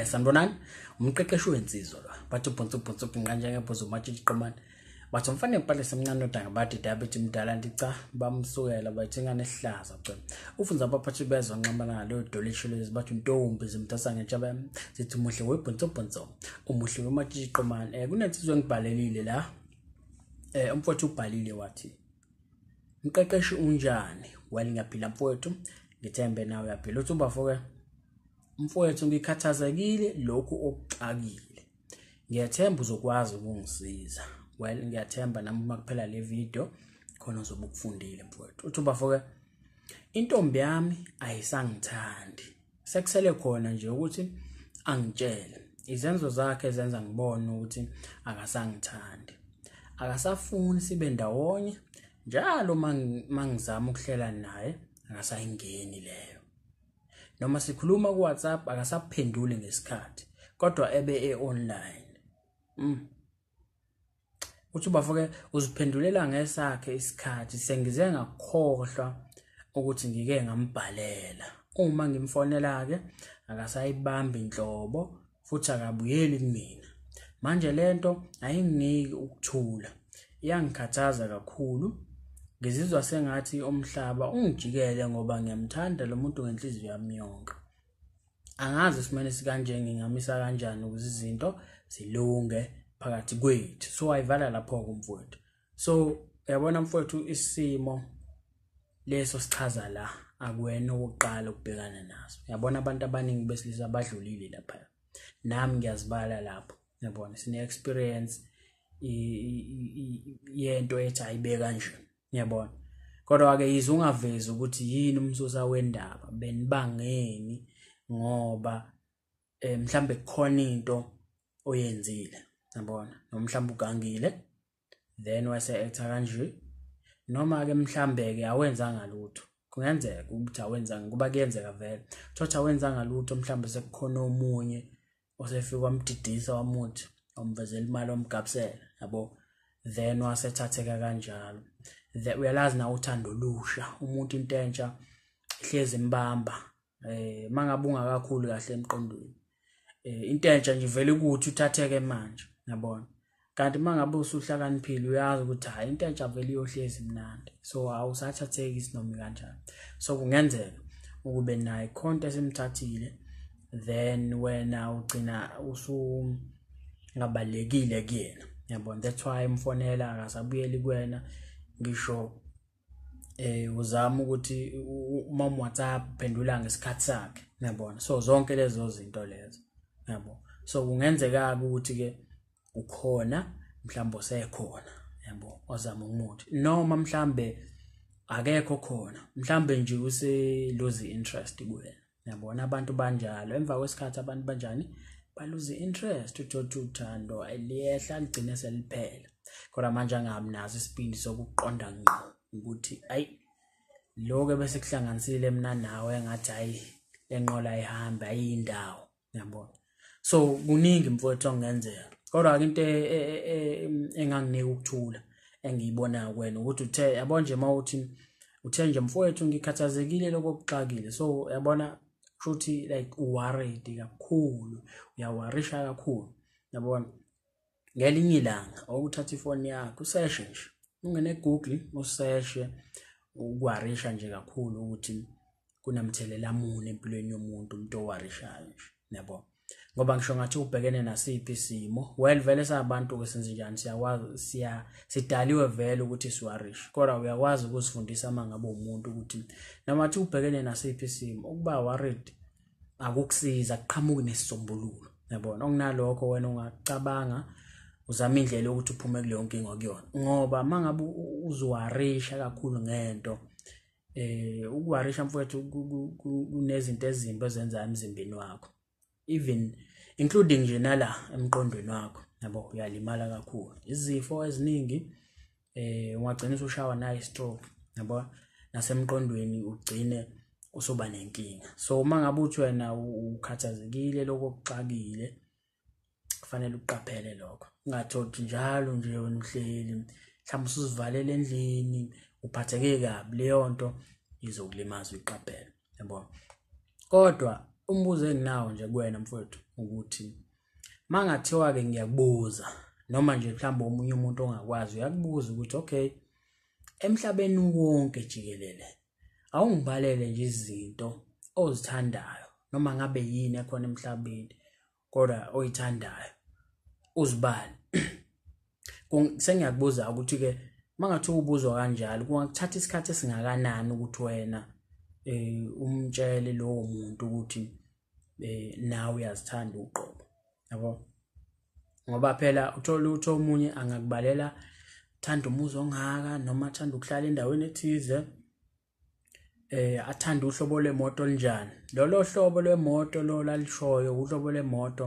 Sanibonani, umqeqeshi wensizwa lo. Bathi ubhonso ubhonso ubhinqa njengebhozo umatshitshi qomane. Bathi umfana empahla semncane odanga bathi diabetes mdala nti cha bamsukela bathi ingane esihlaza cha. Ufunza abaphathi bezwa nqamana ngaleyo dolisho lezi bathi intombi zimthatha ngentshaba zithi umuhle webhonso bhonso umuhle wematshitshi qomane. Kunensizwa engibhalelile la. Umfowethu ubhalile wathi mqeqeshi unjani? Well, ngiyaphila mfowethu, ngithembe nawe uyaphila. Uthi ubafo ke mfowethu ngikhathazekile lokhu okuxakile. Ngiyathemba uzokwazi ukungisiza. Well, ngiyathemba nami uma kuphela le video khona uzobe ukufundile mfowethu. Uthi ubafo ke intombi yami ayisangithandi. Sekusele khona nje ukuthi angitshele. Izenzo zakhe zenza ngibone ukuthi akasangithandi. Akasafuni sibe ndawonye. Njalo mangizama ukuhlela naye akasayingeni leyo. Noma sikhuluma ku WhatsApp akasaphenduli ngesikhathi kodwa ebe e-online. Uthi ubafo ke uziphendulela ngesakhe isikhathi, sengize ngakhohlwa ukuthi ngike ngambhalela. Uma ngimfonela ke akasayibambi inhlobo futhi akabuyeli kumina. Manje lento ayinginiki ukuthula, iyangikhathaza kakhulu. Ngizizwa sengathi umhlaba ungijikele ngoba ngiyamthanda lo muntu ngenhliziyo yami yonke. Angazi isimene sikanje ngingamisa kanjani ukuze izinto zilunge phakathi kwethu. So ayivala lapho ke mfowethu. So uyabona mfowethu, isimo leso sichaza la akuwena okokuqala ukubhekana naso. Uyabona abantu abaningi besilisa badlulile lapha. Nami ngiyazibala lapho. Uyabona sine experience yento ethi ayibeka nje. Uyabona. Kodwa ke yize ungavezi ukuthi yini umsusa wendaba, benibangeni ngoba mhlambe kukhona into oyenzile. Uyabona, noma mhlambe ugangile then wase actor kanje, noma ke mhlambe ke awenzanga lutho. Kungenzeka ukuthi awenzanga, kuba kuyenzeka vele. Thothi awenzanga lutho, mhlambe sekukhona omunye osefika wamdidisa wamuthi wamvezela imali wamgabisela, yabo, then wasethatheka kanjalo. Uyalazi na uthando olusha, umuntu into entsha ihlezi imbamba. Mangabe ungakakhuli kahle emqondweni, into entsha nje vele ukuthi uthatheke manje, yabona. Kanti mangabe usuhlakaniphile uyazi ukuthi hayi into entsha vele iyohlezi imnandi, so awusathatheki isinoma kanjani. So kungenzeka ukube naye khonto esimthathile, then wena ugcina usungabalekile kuyena, yabona. That's why emfonela akasabuyeli kuwena, ngisho uzama ukuthi uma WhatsApp uphendula ngesikhathi sakhe, yabona. So zonke lezo zinto lezo, yabo. So kungenzeka ukuthi ke ukhona mhlawumbe osekhona, yabo, ozama umuthi, noma mhlambe akekho khona, mhlambe nje use lose interest kuwena, yabona. Abantu banjalo, emva kwesikhathi abantu banjani ba lose interest, uthothi uthando liyehla ligcine seliphela. Kodwa manje angabi naso isibindi sokuqonda ngqo ukuthi ayi lokho bese kuhlanganisile mina nawe, ngathi hayi lenqola ayihambi ayindawo, yabona. So kuningi mfowethu okungenzeka, kodwa ke into enganginika ukuthula engiyibonayo kuwena ukuthi uthe, yabo nje mawuthi uthe nje mfowethu ngikhathazekile lokho okuxakile. So yabona kushuthi like worried kakhulu, uyawarisha kakhulu, yabona. Ngelinye ilanga okuthatha ifoni yakho useshe nje, ungene Google useshe ukuwarisha nje kakhulu ukuthi kunamthelela muni empilweni yomuntu, umuntu owarishayo nje, yabo. Ngoba ngisho ngathi ubhekene nasiphi isimo, well vele sabantu ke senze njani, siyakwazi, sidaliwe vele ukuthi siwarishe, kodwa uyakwazi ukuzifundisa mangabe umuntu ukuthi noma athi ubhekene nasiphi isimo, ukuba worried akukusiza, kuqhamuki nesisombululo, yabona. Okunalokho wena ungacabanga uzama indlela yokuthi uphume kuleyo nkinga kuyona, ngoba mangabe uzowarisha kakhulu ngento, ukuwarisha mfowethu kunezinto ezimbi ezenza emzimbeni wakho, even including nje nala emqondweni wakho, yabo, uyalimala kakhulu. Izifo eziningi ungagcina usushawa nayi stroke, yabo, nasemqondweni ugcine usoba nenkinga. So uma ngabe uthi wena ukhathazekile lokho okuxakile, kufanele uqaphele lokho, ungathothi njalo nje wena uhleli mhlawumbe usuzivalela endlini uphatheke kabi, leyo nto izokulimaza, uyiqaphele, yabo. Kodwa Umbuzo enginawo nje kuwena mfowethu ukuthi mangathiwa ke ngiyakubuza noma nje mhlawumbe omunye umuntu ongakwazi uyakubuza ukuthi okay, emhlabeni wonke jikelele awungibalele nje izinto ozithandayo noma ngabe yini ekhona emhlabeni kodwa oyithandayo uzibale. Sengiyakubuza ukuthi ke mangathiwa ubuzwa kanjalo kungakuthatha isikhathi esingakanani ukuthi wena umtshele lowo muntu ukuthi nawe uyazithanda uqobo, yabo? Ngoba phela uthola ukuthi omunye angakubalela thanda umuzi ongaka noma athanda ukuhlala endaweni ethize, athanda uhlobo lwemoto olunjani. Lolo hlobo lwemoto lo lalishoyo uhlobo lwemoto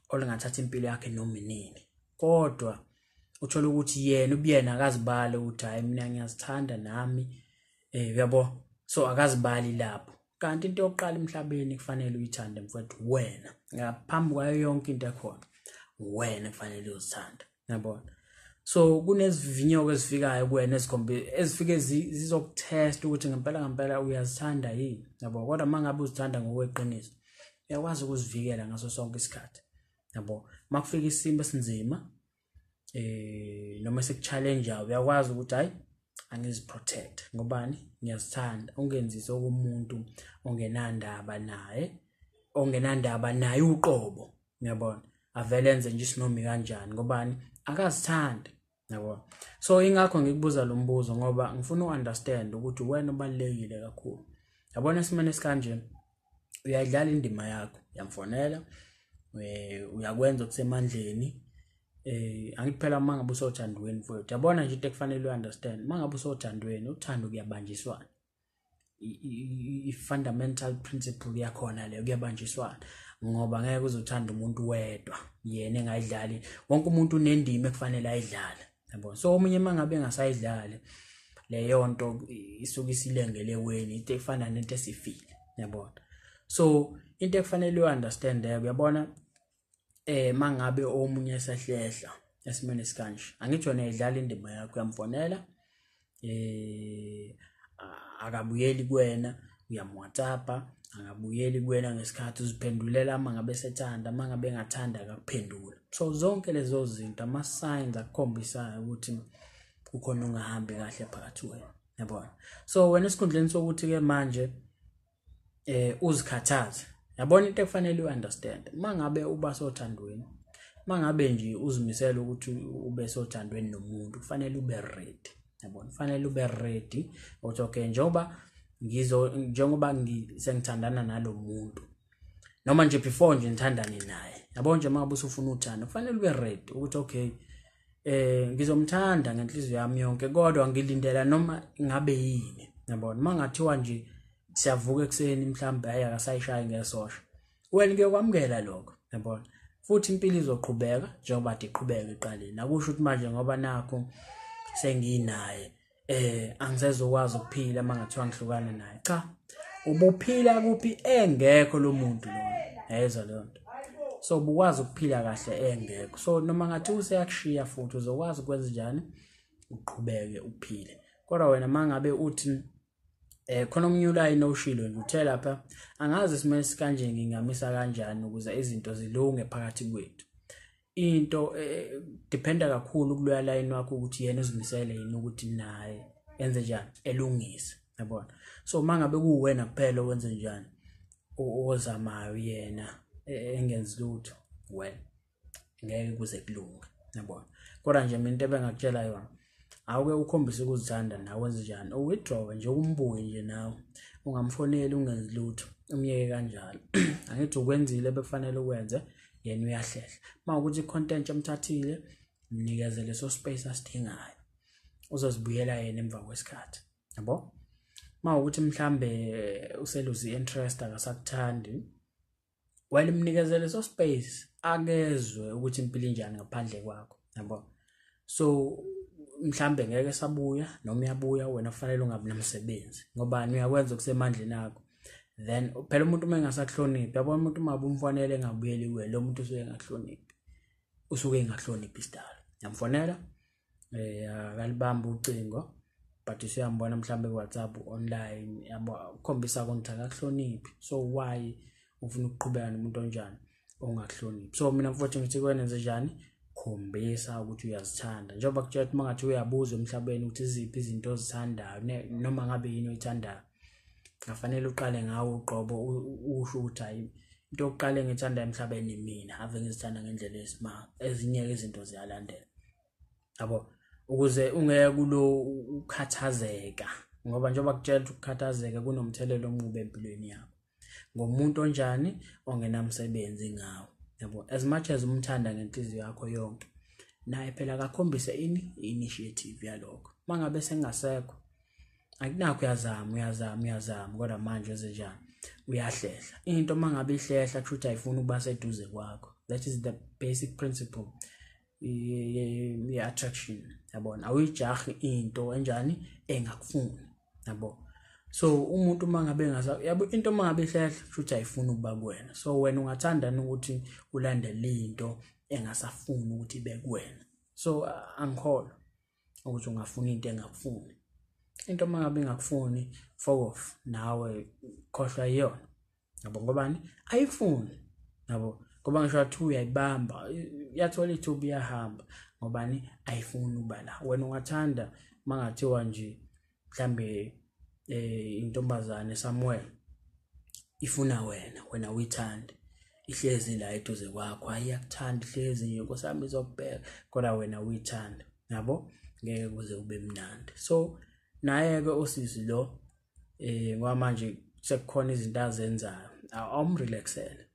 olungathatha impilo yakhe noma inini, kodwa uthola ukuthi yena ubuyena akazibali ukuthi hayi mina ngiyazithanda nami, uyabo? So akazibali lapho. Kanti into yokuqala emhlabeni kufanele uyithande mfowethu wena, ngaphambi kwayo yonke into ekhona wena kufanele uzithande, uyabona? So kunezivivinyo ezifikayo kuwena ezifike zizokutest ukuthi ngempela ngempela uyazithanda yini, yabo? Kodwa mangabe uzithanda ngokweqiniso uyakwazi ukuzivikela ngaso sonke isikhathi, yabo? Makufika isimo esinzima noma sekuchallenge uyakwazi ukuthi hayi angiziprotect ngobani, ngiyazithanda. Ungenzise okumuntu ongenandaba naye, ongenandaba naye uqobo, uyabona? Avele enze nje isinomi kanjani ngobani, akazithandi, yabona? So ingakho ngikubuza lo mbuzo ngoba ngifuna uunderstand ukuthi wena ubalulekile kakhulu, yabona? Esimene esikanje uyayidlala indima yakho, uyamfonela, uyakwenza okusemandleni. Angithi phela uma ngabe usothandweni mfowethu, yabona nje into ekufanele uunderstand, uma ngabe usothandweni uthando kuyabanjiswana, i-fundamental principle yakhona leyo, kuyabanjiswana, ngoba ngeke uzothanda umuntu wedwa yena engayidlali. Wonke umuntu unendima ekufanele ayidlale, yabo? So omunye mangabe engasayidlali leyo nto isuke isilengele weni, into efana nento esifile, yabona? So into ekufanele uunderstand uyabona, mangabe omunye esehlehla esimene esikanje, angithi wena idlala indima yakho, uyamfonela, akabuyeli kuwena, uyamWhatsApp, akabuyeli kuwena ngesikhathi, uziphendulela uma ngabe sethanda, uma ngabe engathanda akakuphendula. So zonke lezo zinto ama signs akukhombisayo ukuthi kukhona ongahambi kahle phakathi wena, yabona? So wena esikhundleni sokuthi ke manje uzikhathaze, yabona into ekufanele uunderstand, mangabe uba sothandweni, mangabe nje uzimisela ukuthi ube sothandweni nomuntu, kufanele ube ready, yabona? Kufanele ube ready ukuthi okay, njengoba sengithandana nalomuntu noma nje before nje ngithandane naye, yabona nje mangabe usufuna uthando kufanele ube ready ukuthi okay, ngizomthanda ngenhliziyo yami yonke, kodwa ngilindela noma ngabe yini, yabona? Mangathiwa nje siyavuka ekuseni mhlawumbe hayi akasayishayi ngesosha, wena kuyokwamukela lokho, yabona? Futhi impilo izoqhubeka njengoba iqhubeka eqaleni. Akusho ukuthi manje ngoba nakho senginaye angisezokwazi ukuphila mangathiwa ngihlukana naye. Cha, ubuphila kuphi engekho lo muntu lona, yayizwa leyo nto? So ubukwazi ukuphila kahle engekho. So noma ngathi useyakushiya futhi uzokwazi ukwenza njani uqhubeke uphile. Kodwa wena mangabe uthi khona omunye ulayini oshilo nje uthe lapha, angazi isimene sikanje ngingamisa kanjani ukuze izinto zilunge phakathi kwethu. Into dependa kakhulu kuloya line wakho ukuthi yena uzimisele yini ukuthi naye enze njani, elungise, yabona? So mangabe kuwena kuphela owenze njani ozamayo yena engenzi lutho, well ngeke kuze kulunge, yabona? Kodwa nje mina into ebengakutshela yona, awuke ukhombise ukuzithanda nawe, wenze njani, uwithdraw nje, umbuke nje nawe, ungamfoneli, ungenzi lutho, umyeke kanjalo. Angithi ukwenzile bekufanele ukwenze, yena uyahlehla. Mawukuthi icontent emthathile, mnikeze leso space asidingayo, uzozibuyela yena emva kwesikhathi, yabo? Mawukuthi mhlambe useluze interest akasakuthandi, well mnikeze leso space akezwe ukuthi impilo injani ngaphandle kwakho, yabo? So mhlambe ngeke sabuya noma uyabuya, wena kufanele ungabi nomsebenzi ngoba uyakwenza okusemandleni akho. Then phela umuntu uma engasakuhloniphi, yabona umuntu uma umfonele engabuyeli kuwe, lo muntu usuke engakuhloniphi, usuke engakuhloniphi isidalo. Yamfonela akalibamba ucingo, but usuyambona mhlambe ku WhatsApp online, yabo, ukhombisa ukuthi akakuhloniphi. So why Ufuna ukuqhubeka nomuntu onjani ongakuhloniphi? So mina mfowethu ngithi kuwena, enze njani? Khombisa ukuthi uyazithanda. Njengoba kutshela ukuthi mangathi uyabuza emhlabeni ukuthi iziphi izinto ozithandayo, noma ngabe yini oyithandayo, ngafanele uqale ngawo uqobo, usho ukuthi hayi, into yokuqala engiyithandayo emhlabeni mina, ave ngizithanda ngendlela eyisimanga, ezinye-ke izinto ziyalandela, yabo, ukuze ungeke kulo ukhathazeka, ngoba njengoba kutshela ukuthi ukukhathazeka kunomthelela omubi empilweni yakho ngomuntu onjani ongenamsebenzi ngawo, yabo. As much as umthanda ngenhliziyo yakho yonke, naye phela akakhombise ini i-initiative yalokho. Mangabe sengasekho, akunakho, uyazama, uyazama, uyazama, kodwa manje ezenjani? Uyahlehla. Into mangabe ihlehla, kusho ukuthi ayifuni ukuba seduze kwakho. That is the basic principle ye-attraction, yabona. Awuyijahi into enjani engakufuni, yabo. So umuntu uma ngabe ngasa, yabo, into uma ngabe ihlehla, kusho ukuthi ayifuni ukuba kuwena. So wena ungathanda ukuthi ulandele into engasafuni ukuthi ibe kuwena? So angikholwa ukuthi ungafuna into engakufuni. Into uma ngabe ingakufuni, fuck off nawe, khohlwa iyona, yabo. Ngobani? Ayifuni, yabo, ngoba ngisho wathi uyayibamba, iyathola ithuba, iyahamba. Ngobani? Ayifuni ukuba la. Wena ungathanda mangathiwa nje mhlambe intombazane somewhere ifuna wena, wena uyithande, ihlezi la eduze kwakho, hayi, iyakuthanda, ihlezi nje, Nkosi yami, izokubheka, kodwa wena uyithanda, yabo, ngeke kuze kube mnandi. So naye-ke usisi lo, ngoba manje sekukhona izinto azenzayo, awumrelaxele,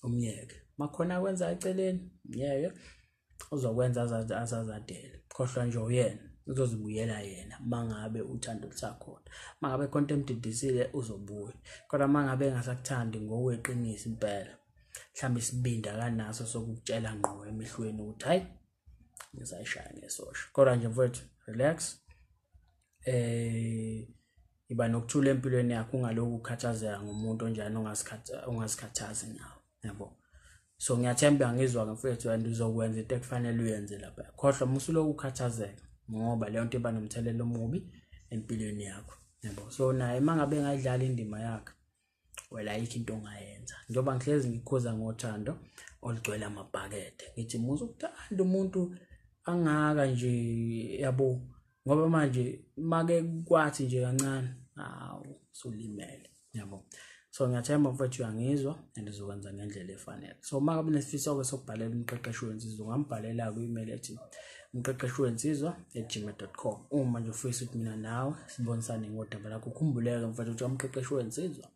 umyeke, makhona akwenza eceleni, myeke, uzokwenza azazadele. Khohlwa nje uyena, uzozibuyela yena mangabe uthando lusakhona. Mangabe khona into emdidisile, uzobuya. Kodwa mangabe engasakuthandi ngokweqiniso impela, mhlawumbe isibindi akanaso sokukutshela ngqo emehlweni ukuthi hayi, ngizayishaya ngesosha. Kodwa nje mfowethu, relax, iba nokuthula empilweni yakho, ungalokhu ukhathazeka ngomuntu onjani ongazikhathazi ngawo, yabo. So ngiyathemba ngizwa-ke mfowethu, and uzokwenza into ekufanele uyenze lapha. Khohlwa, musuloku ukhathazeka, ngoba leyo nto iba nomthelela omubi empilweni yakho, yabo. So naye uma ngabe engayidlala indima yakhe, wena ayikho into ongayenza. Njengoba ngihlezi ngikhuza ngothando olugcwele amabhakede, ngithi muze ukuthanda umuntu angaka nje, yabo, ngoba manje make kwathi nje kancane, hawu, sulimele, yabo. So ngiyathemba mfowethu uyangizwa and uzokwenza ngendlela efanele. So uma ngabe unesifiso-ke sokubhalela umqeqeshi wensizwa, ungambhalela kwi-email ethi umqeqeshi wensizwa@gmail.com, uma nje ufisa ukuthi mina nawe sibonisane ngodaba lakho. Ukhumbuleke mfowethu ukuthi umqeqeshi wensizwa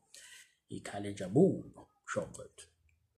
ikhala injabulo. Sho mfowethu.